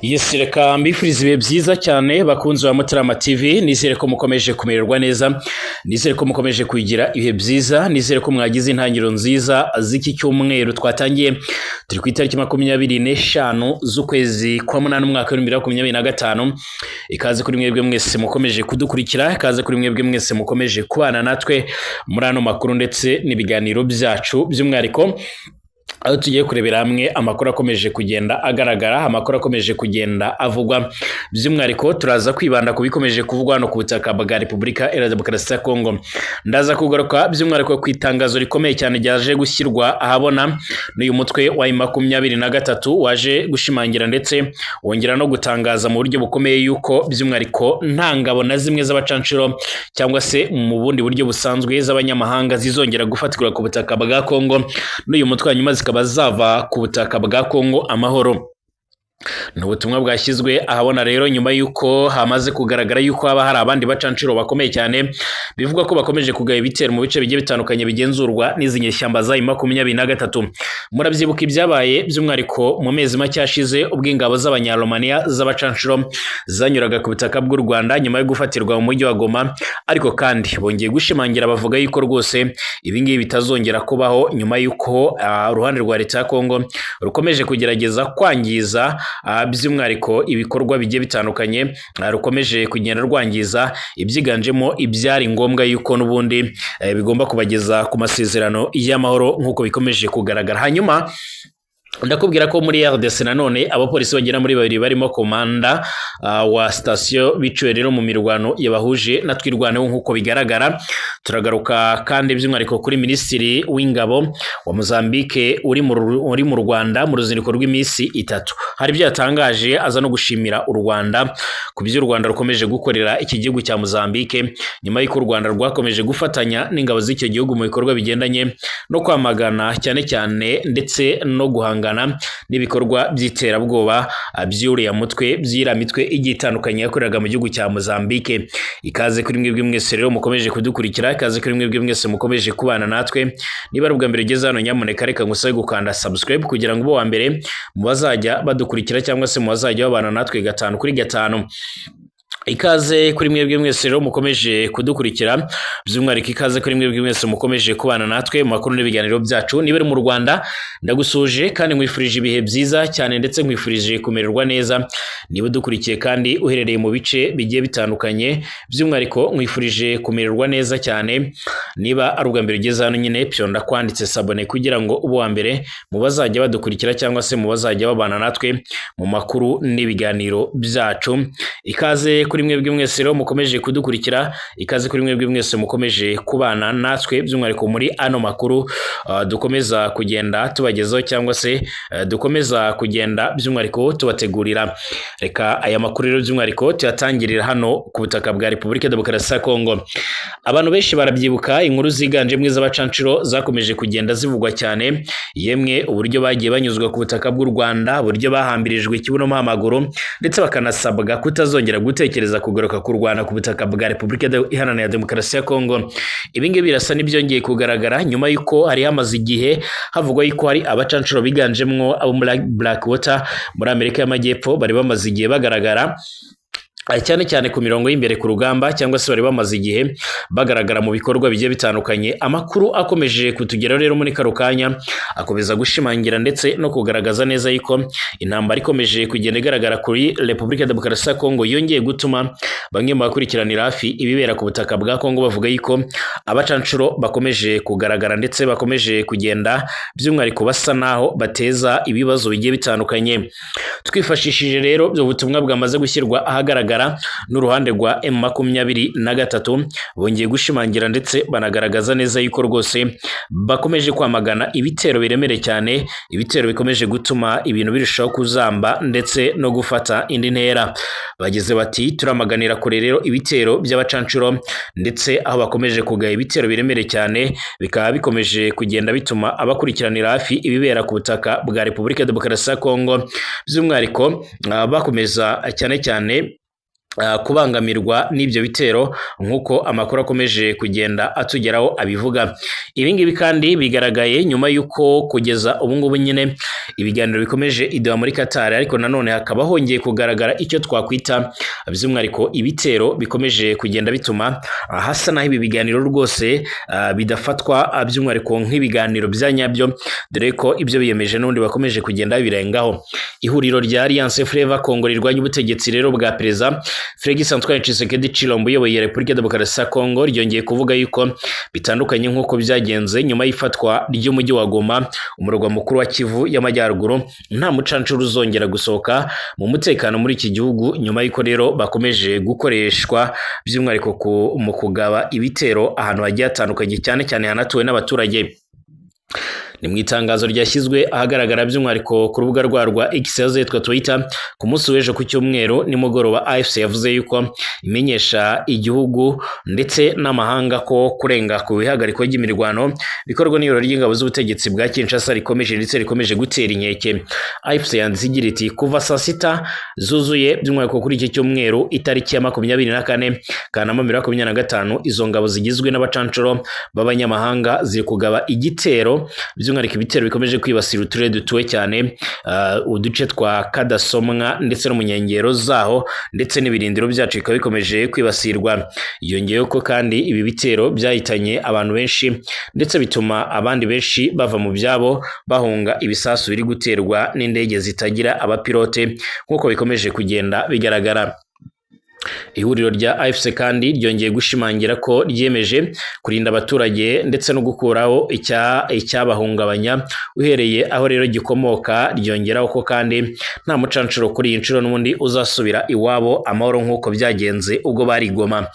Yes, reka mbifuriza ibihe byiza cyane bakunzi ba Mutarama TV. Nizere ko mukomeje kumererwa neza, nizere ko mukomeje kugira ibihe byiza, nizere ko mwagize intangiriro nziza z'iki cyumweru twatangiye. Turi ku itariki 25 z'ukwezi kwa munani, umwaka wa 2025. Ikaze kuri mwebwe mwese mukomeje kudukurikira, ikaze kuri mwebwe mwese mukomeje kubana natwe muri ano makuru ndetse n'ibiganiro byacu, by'umwihariko aho tugiye kurebera hamwe amakuru akomeje kugenda agaragara, amakuru akomeje kugenda avugwa. By'umwihariko turaza kwibanda ku bikomeje kuvugwa hano ku butaka bwa Repubulika Iharanira Demokarasi ya Kongo. Ndaza kugaruka by'umwihariko ku itangazo rikomeye cyane ryaje gushyirwa ahabona n'uyu mutwe wa 23, waje gushimangira ndetse wongera no gutangaza mu buryo bukomeye yuko by'umwihariko nta ngabo na zimwe z'abacanshuro cyangwa se mu bundi buryo busanzwe z'abanyamahanga zizongera gufatirwa ku butaka bwa Kongo n'uyu mutwe, hanyuma zikaba zava ku butaka bwa Kongo amahoro. Ni ubutumwa bwashyizwe ahabona rero nyuma y'uko hamaze kugaragara yuko haba hari abandi bacanshuro bakomeye cyane bivugwa ko bakomeje kugaba ibitero mu bice bigiye bitandukanye bigenzurwa n'izi nyeshyamba za 23. Murabyibuka ibyabaye by'umwihariko mu mezi make ashize, ubwo ingabo z'Abanyaromaniya z'abacanshuro zanyuraga ku butaka bw'u Rwanda nyuma yo gufatirwa mu mujyi wa Goma. Ariko kandi bongeye gushimangira bavuga yuko rwose ibi ngibi bitazongera kubaho, nyuma y'uko uruhande rwa leta ya Kongo rukomeje kugerageza kwangiza by'umwihariko ibikorwa bigiye bitandukanye, rukomeje kugenda rwangiza ibyiganjemo ibyari ngombwa yuko n'ubundi bigomba kubageza ku masezerano y'amahoro nk'uko bikomeje kugaragara. Hanyuma ndakubwira ko muri RDC nanone abapolisi bagera muri babiri barimo komanda wa sitasiyo biciwe rero mu mirwano yabahuje na Twirwaneho nk'uko bigaragara. Turagaruka kandi by'umwihariko kuri minisitiri w'ingabo wa Mozambique uri mu Rwanda mu ruzinduko rw'iminsi 3. Hari ibyo yatangaje, aza no gushimira u Rwanda ku byo u Rwanda rukomeje gukorera iki gihugu cya Mozambique, nyuma y'uko u Rwanda rwakomeje gufatanya n'ingabo z'icyo gihugu mu bikorwa bigendanye no kwamagana cyane cyane ndetse no guhangana n'ibikorwa by'iterabwoba by'uriya mutwe, by'iriya mitwe igiye itandukanye yakoreraga mu gihugu cya Mozambique. Ikaze kuri mwebwe mwese rero mukomeje kudukurikira, ikaze kuri mwebwe mwese mukomeje kubana natwe. Niba ari ubwa mbere ugeze hano, nyamuneka reka ngusabe gukanda subscribe kugira ngo ube uwa mbere mu bazajya badukurikira cyangwa se mu bazajya babana natwe gatanu kuri gatanu. Ikaze kuri mwebwe mwese rero mukomeje kudukurikira, by'umwihariko ikaze kuri mwebwe mwese mukomeje kubana natwe mu makuru n'ibiganiro byacu. Niba uri mu Rwanda, ndagusuje kandi nkwifurije ibihe byiza cyane ndetse nkwifurije kumererwa neza. Niba udukurikiye kandi uherereye mu bice bigiye bitandukanye, by'umwihariko nkwifurije kumererwa neza cyane. Niba ari ubwa mbere ugeze hano nyine, pyonda kwanditse s'abonner kugira ngo ube uwa mbere mu bazajya badukurikira cyangwa se mu bazajya babana natwe mu makuru n'ibiganiro byacu. Ikaze kuri mwebwe mwese rero mukomeje kudukurikira, ikaze kuri mwebwe mwese mukomeje kubana natwe by'umwihariko muri ano makuru dukomeza kugenda tubagezaho cyangwa se dukomeza kugenda by'umwihariko tubategurira. Reka aya makuru rero by'umwihariko tuyatangirira hano ku butaka bwa Repubulika Demokarasi ya Kongo. Abantu benshi barabyibuka inkuru ziganjemo iz'abacanshuro zakomeje kugenda zivugwa cyane, yemwe uburyo bagiye banyuzwa ku butaka bw'u Rwanda, uburyo bahambirijwe ikibuno amaguru ndetse bakanasabwa kutazongera gutekereza kugaruka kurwana ku butaka bwa Repubulika Iharanira Demokarasi ya Kongo. Ibi ngibi birasa n'ibyongeye kugaragara nyuma y'uko hari hamaze igihe havugwa yuko hari abacanshuro biganjemwo abo muri Blackwater muri Amerika y'Amajyepfo bari bamaze igihe bagaragara cyane cyane ku mirongo y'imbere ku rugamba, cyangwa se bari bamaze igihe bagaragara mu bikorwa bigiye bitandukanye. Amakuru akomeje kutugeraho rero muri kano kanya akomeza gushimangira ndetse no kugaragaza neza yuko intambara ikomeje kugenda igaragara kuri Repubulika ya Demokarasi ya Kongo yongeye gutuma bamwe mu bakurikiranira hafi ibibera ku butaka bwa Kongo bavuga yuko abacanshuro bakomeje kugaragara ndetse bakomeje kugenda by'umwihariko basa naho bateza ibibazo bigiye bitandukanye. Twifashishije rero ubwo butumwa bwamaze gushyirwa ahagaragara n'uruhande rwa M23, bongeye gushimangira ndetse banagaragaza neza yuko rwose bakomeje kwamagana ibitero biremereye cyane, ibitero bikomeje gutuma ibintu birushaho kuzamba ndetse no gufata indi ntera. Bageze bati: "Turamaganira kure rero ibitero by'abacanshuro", ndetse aho bakomeje kugaya ibitero biremereye cyane, bikaba bikomeje kugenda bituma abakurikiranira hafi ibibera ku butaka bwa Repubulika ya Demokarasi ya Kongo by'umwihariko bakomeza cyane cyane Kubangamirwa n'ibyo bitero nk'uko amakuru akomeje kugenda atugeraho abivuga. Ibi ngibi kandi bigaragaye nyuma y'uko kugeza ubu ngubu nyine ibiganiro bikomeje i Doha muri Qatar, ariko nanone hakaba hongeye kugaragara icyo twakwita by'umwihariko ibitero bikomeje kugenda bituma hasa naho ibi biganiro rwose bidafatwa by'umwihariko nk'ibiganiro bya nyabyo, dore ko ibyo biyemeje n'ubundi bakomeje kugenda birengaho. Ihuriro rya Alliance Fleuve Congo rirwanya ubutegetsi rero bwa Perezida Felix Antoine Tshisekedi Tshilombo uyoboye Repubulika Demokarasi ya Kongo ryongeye kuvuga yuko bitandukanye nk'uko byagenze nyuma y'ifatwa ry'umujyi wa Goma, umurwa mukuru wa Kivu y'Amajyaruguru, nta mucancuro uzongera gusohoka mu mutekano muri iki gihugu, nyuma y'uko rero bakomeje gukoreshwa by'umwihariko mu kugaba ibitero ahantu hagiye hatandukanye, cyane cyane hanatuwe n'abaturage. Ni mu itangazo ryashyizwe ahagaragara by'umwihariko ku rubuga rwa X yahoze yitwa Twitter ku munsi w'ejo ku cyumweru nimugoroba, AFC yavuze yuko imenyesha igihugu ndetse n'amahanga ko kurenga ku ihagarikwa ry'imirwano bikorwa n'ihuriro ry'ingabo z'ubutegetsi bwa Kinshasa rikomeje ndetse rikomeje gutera inkeke. AFC yanditse igira iti: "Kuva saa sita zuzuye by'umwihariko kuri iki cyumweru itariki ya 24 Kanama 2025, izo ngabo zigizwe n'abacancuro b'abanyamahanga ziri kugaba igitero, by'umwihariko ibitero bikomeje kwibasira uturere dutuwe cyane, uduce twa Kadasomwa ndetse no mu nkengero zaho, ndetse n'ibirindiro byacu bikaba bikomeje kwibasirwa." Yongeyeho ko kandi ibi bitero byahitanye abantu benshi ndetse bituma abandi benshi bava mu byabo bahunga ibisasu biri guterwa n'indege zitagira abapilote nk'uko bikomeje kugenda bigaragara. Ihuriro rya AFC kandi ryongeye gushimangira ko ryiyemeje kurinda abaturage ndetse no gukuraho icyabahungabanya uhereye aho rero gikomoka. Ryongeraho ko kandi nta mucancuro kuri iyi nshuro n'ubundi uzasubira iwabo amahoro nk'uko byagenze ubwo bari i Goma.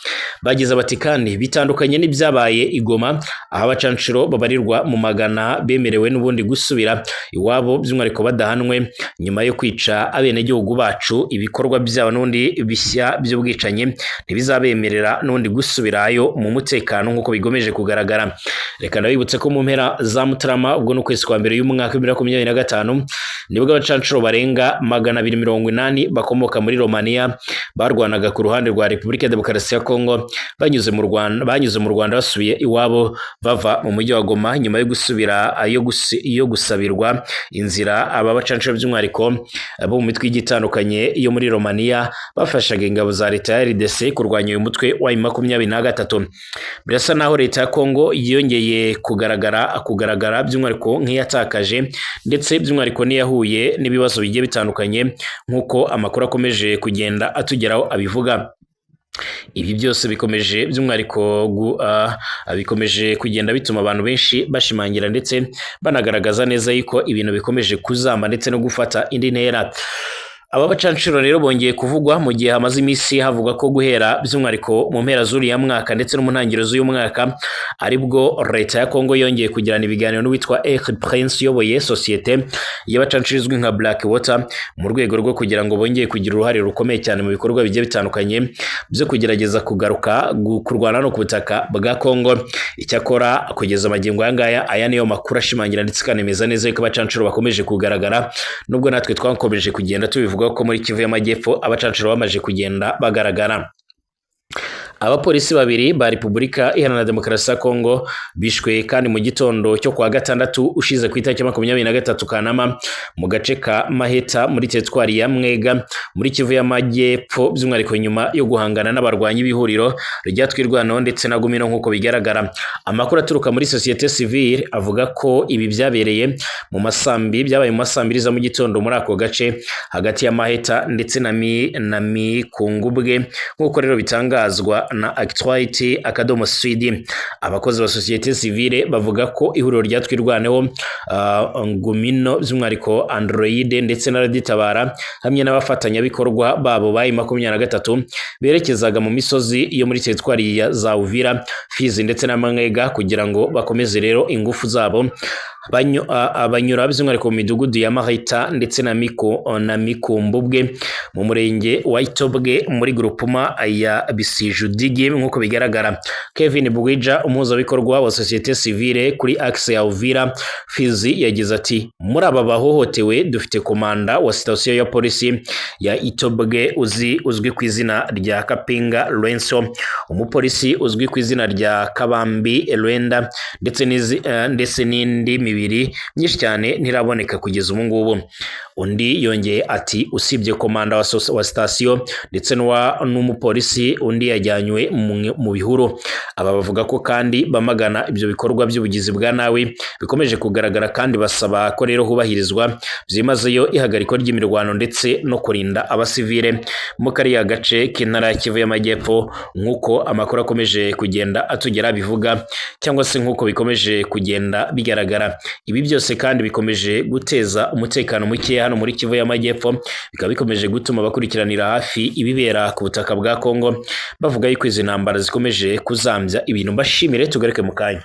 Bagize bati: "Kandi bitandukanye n'ibyabaye i Goma, aho abacancuro babarirwa mu magana bemerewe n'ubundi gusubira iwabo by'umwihariko badahanwe nyuma yo kwica abenegihugu bacu, ibikorwa byabo n'ubundi bishya by'ubwicanyi ntibizabemerera n'ubundi gusubirayo mu mutekano nk'uko bigomeje kugaragara." Reka ndabibutse ko mu mpera za Mutarama, ubwo ni ukwezi kwa mbere y'umwaka wa 2025, nibwo abacancuro barenga 280 bakomoka muri Romania barwanaga ku ruhande rwa Repubulika ya Demokarasi ya Kongo banyuze mu Rwanda basubiye iwabo bava mu mujyi wa Goma nyuma yo gusubira yo gusabirwa inzira. Aba bacancuro by'umwihariko bo mu mitwe igiye itandukanye yo muri Romania bafashaga ingabo za leta ya RDC kurwanya uyu mutwe wa M23. Birasa naho leta ya Kongo yongeye kugaragara by'umwihariko nk'iyatakaje ndetse by'umwihariko n'iyahuye n'ibibazo bigiye bitandukanye nk'uko amakuru akomeje kugenda atugeraho abivuga. Ibi byose bikomeje by'umwihariko bikomeje kugenda bituma abantu benshi bashimangira ndetse banagaragaza neza yuko ibintu bikomeje kuzamba ndetse no gufata indi ntera. Aba bacancuro rero bongeye kuvugwa mu gihe hamaze iminsi havugwa ko guhera by'umwihariko mu mpera z'uriya mwaka ndetse no mu ntangiriro z'uyu mwaka aribwo leta ya Kongo yongeye kugirana ibiganiro n'uwitwa Erik Prince uyoboye sosiyete y'abacancuro izwi nka Black Water, mu rwego rwo kugira ngo bongeye kugira uruhare rukomeye cyane mu bikorwa bigiye bitandukanye byo kugerageza kugaruka kurwana no ku butaka bwa Kongo. Icyakora kugeza magingo aya ngaya, aya niyo makuru ashimangira ndetse ikanemeza neza yuko abacancuro bakomeje kugaragara, nubwo natwe twakomeje kugenda tubivuga ko muri Kivu y'Amajyepfo abacancuro bamaze kugenda bagaragara. Abapolisi babiri ba Repubulika Iharanira Demokarasi ya Kongo bishwe kandi mu gitondo cyo kuwa gatandatu ushize ku itariki 23 Kanama mu gace ka Maheta muri teritwari ya Mwega muri Kivu y'Amajyepfo, by'umwihariko nyuma yo guhangana n'abarwanyi b'ihuriro rya Twirwaneho ndetse na Gumino nk'uko bigaragara. Amakuru aturuka muri sosiyete sivile avuga ko ibi byabereye mu masambi byabaye mu masambiri za mu gitondo muri ako gace hagati ya Maheta ndetse na Mikungubwe, nk'uko rero bitangazwa na Actuality.cd. Abakozi ba sosiyete sivile bavuga ko ihuriro rya Twirwaneho, Gumino by'umwihariko Android ndetse na RED Tabara hamwe n'abafatanyabikorwa babo ba M23 berekezaga mu misozi yo muri teritwari ya za Uvira, Fizi ndetse na Mwenga kugira ngo bakomeze rero ingufu zabo. Banyura by'umwihariko mu midugudu ya Mahita ndetse na Miko na Mikumbubwe mu murenge wa Itobwe muri grupuma ya Bisijudigi. Nk'uko bigaragara, Kevin Bwija, umuhuzabikorwa wa société civile kuri axe ya Uvira Fizi, yagize ati: "Muri aba bahohotewe dufite komanda wa sitasiyo ya polisi ya Itobwe uzwi ku izina rya Kapinga Lorenzo, umupolisi uzwi ku izina rya Kabambi Rwenda, ndetse n'indi mibiri myinshi cyane ntiraboneka kugeza ubu ngubu." Undi yongeye ati: "Usibye komanda wa sitasiyo ndetse n'umupolisi, undi yajyanywe mu bihuru." Aba bavuga ko kandi bamagana ibyo bikorwa by'ubugizi bwa nabi bikomeje kugaragara, kandi basaba ko rero hubahirizwa byimazeyo ihagarikwa ry'imirwano ndetse no kurinda abasivile mu kariya gace k'intara ya Kivu y'Amajyepfo, nk'uko amakuru akomeje kugenda atugera bivuga, cyangwa se nk'uko bikomeje kugenda bigaragara. Ibi byose kandi bikomeje guteza umutekano muke hano muri Kivu y'Amajyepfo, bikaba bikomeje gutuma bakurikiranira hafi ibibera ku butaka bwa Kongo bavuga yuko izi ntambara zikomeje kuzambya ibintu. Mbashimire, tugaruke mu kanya.